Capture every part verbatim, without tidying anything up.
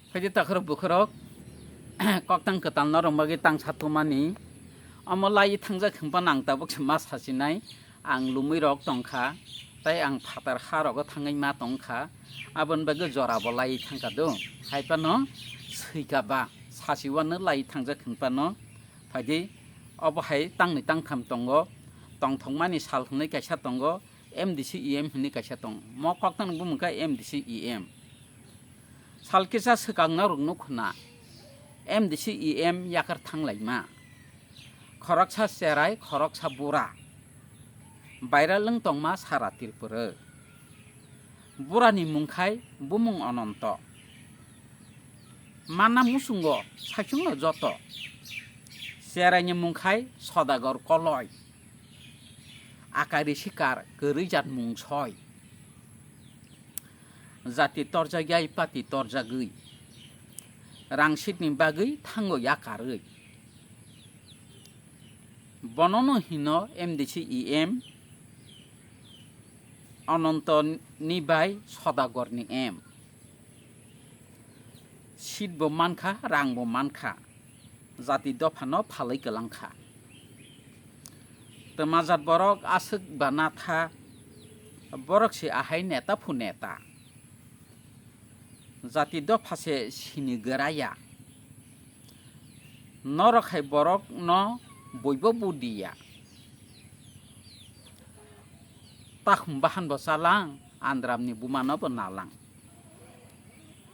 Phaidi takhorok bukhorok, koktang kwtal norok bagwi tangsa tumani. Omo lai thangjak hwnphano ang tabuk se ma sasinai. Ang lumui rok tongkha, tei ang phatar ha rogo thangwi ma tongkha. Aboni bagwi jora bo lai thangkha do. Haiphano swika ba, sasiwano lai thangjak hwnphano. Phaidi, obo hai tangni tangtham tongo. Tongthokmani sal hwnwi kaisa tongo, M D C E M hwnwi kaisa tongo. Mo koktang bumung kha M D C E M. Sal kisa swkang norok nukho na, M D C E M yakar thanglaima. Khoroksa cherai, khoroksa bura. Viral wng tongma sara Tripura. Burani mung khai bumung Ononto. Mana muchungo saichungno joto. Cheraini mung khai Sodagor Koloi. Akari sikar kwrwi jat mung soi. Jati torjak yai pati torjagwi. Rang sitni bagwi thango yakarwi. Bonono hino M D C E M, Ononto ni bai Sodagor ni M. Seat bo mankha, rang bo mankha. Jati dophano phalwi kwlangkha. Twmajat borok aswk ba natha, borok se ahai neta phu neta. Jati dopha se sini gwraya. Norok hai borok no buibo budiya. Takhum bahan bo chalang, Andram ni buma no bo nalang.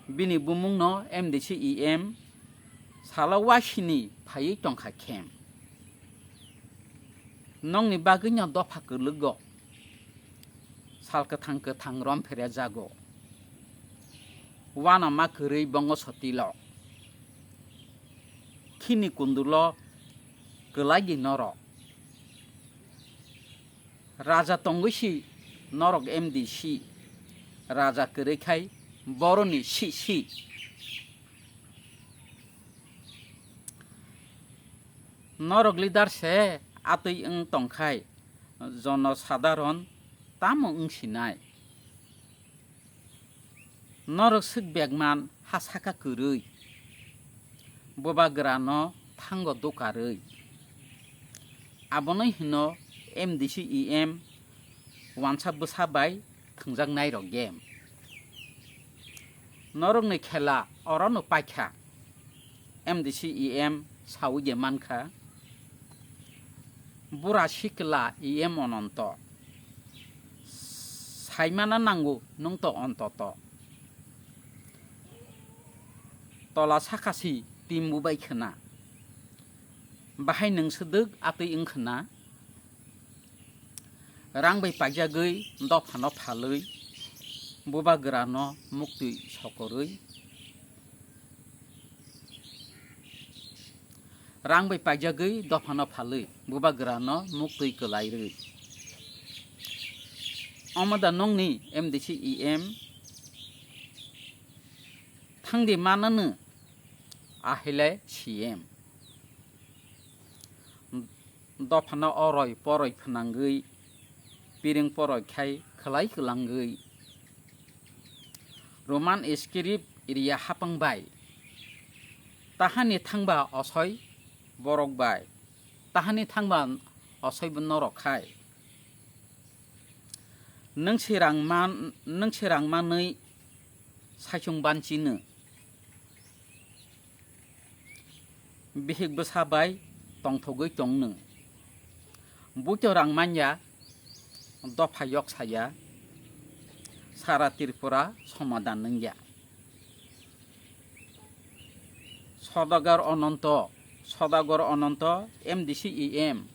Bini bumung no M D C E M salo wasini phaiwi tongkha khem. Nongni bagwi no dopha kwlwgo. Sal kwthang kwthang rom phere jago. Wana ma kwrwi bongo sotilo. Khini kundulo kwlai di norok. Raja tongwi si norok M D C. Raja kwrwi khai boroni si si. Norok leader se atwi wng tongkhai, jono sadharon tamo wng sinai? Norok swk begman ha saka kwrwi, bubagrano thango dokarwi. Abono hino M D C E M wansa bwsa bai thwngjaknairok game. Norokni khela orono paikha. M D C E M sawi je mankha. Bura sikla E M Ononto. Saimana nango nwng to ontoto. Tola sakasi timbu bai khwna. Bahai nwng swdwk atwi wng khwna. Rang bai paijagwi dophano phalwi, bubagrano muktwi sokorwi. Rang bai paijagwi dophano phalwi, bubagrano muktwi kwlairwi. Omo da nongni M D C E M thangdi mananw, ahilai C M. Dophano oroi poroi phnangwi, piring poroi khai khwlai kwlangwi. Roman script iriya hapang bai. Tahani thangba osoi borok bai. Tahani thangba osoi bo norok khai. Nwng se rang man, nwng se rang manwi saichung banchino. Bihik bwsa bai tongthogwi tongno. Buito rang manya, dopha yok saya, sara Tripura somadan wngya. Sodagar Ononto, Sodagar Ononto, M D C E M,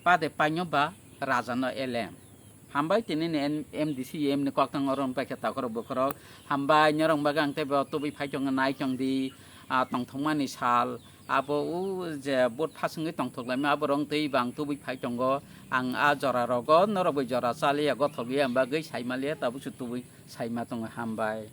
pade paino ba raja no elem. Hambai tini ni M D C E M ni koktang oro wngpai khe takhorok bukhorok. Hambai norok bagwi ang teibo tubui phai tongo nai tong di, ah, tongthokmani sal. Abo o je boat phaswngwi tongthok laima abo rong tei bang tubui phai tongo. Ang a jora rogo norok bai jora chaliya gothok ya bagwi saimaliya tabuk se tubui saima tongo hambai.